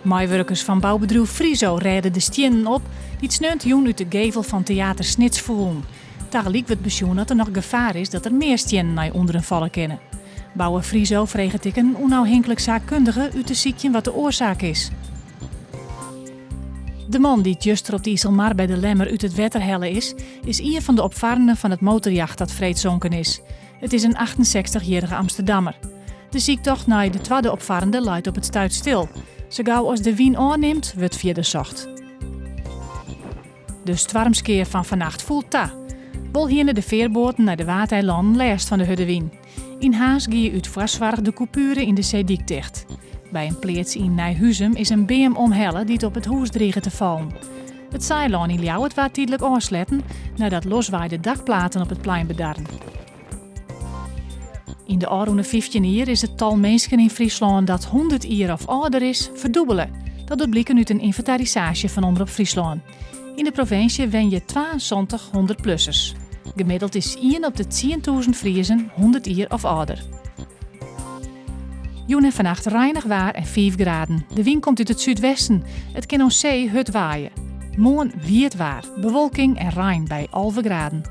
Meiwurkers fan boubedriuw Friso rêde de stiennen op dy't sneontejûn út de gevel fan Teater Snits foelen. Tagelyk wurdt besjoen oft der noch gefaar is dat der mear stiennen nei ûnderen falle kinne. Bouwer Friso freget ek in ûnôfhinklik saakkundige út te sykjen wat de oarsaak is. De man dy't juster op de Iselmar by De Lemmer út it wetter helle is, is ien fan de opfarrenden fan it motorjacht dat freed sonken is. It is in 68-jierrige Amsterdammer. De syktocht nei de twadde opfarrende leit op it stuit stil. Sa gau as de wyn ôfnimt, wurdt fierder socht. De stoarmskea fan fannacht foel ta. Wol hiene de fearboaten nei de Waadeilannen lêst fan de hurde wyn. Yn Harns gie út foarsoarch de kûpure yn de seedyk ticht. By in pleats yn Nijhuzum is in beam omhelle dy't op it hûs drige te fallen. It Saailân yn Ljouwert waard tydlik ôfsletten neidat loswaaide dakplaten op it plein bedarren. Yn de ôfrûne 15 jier is it tal minsken yn Fryslân dat 100 jier of âlder is, ferdûbele. Dat docht bliken út in ynventarisaasje fan Omrop Fryslân. Yn de provinsje wenje 72 hûndertplussers. Gemiddeld is ien op de 10.000 Friezen 100 jier of âlder. Jûn en fannacht reinich waar en 5 graden. De wyn komt út it súdwesten. It kin oan see hurd waaie. Moarn wiet waar, bewolking en rein by 11 graden.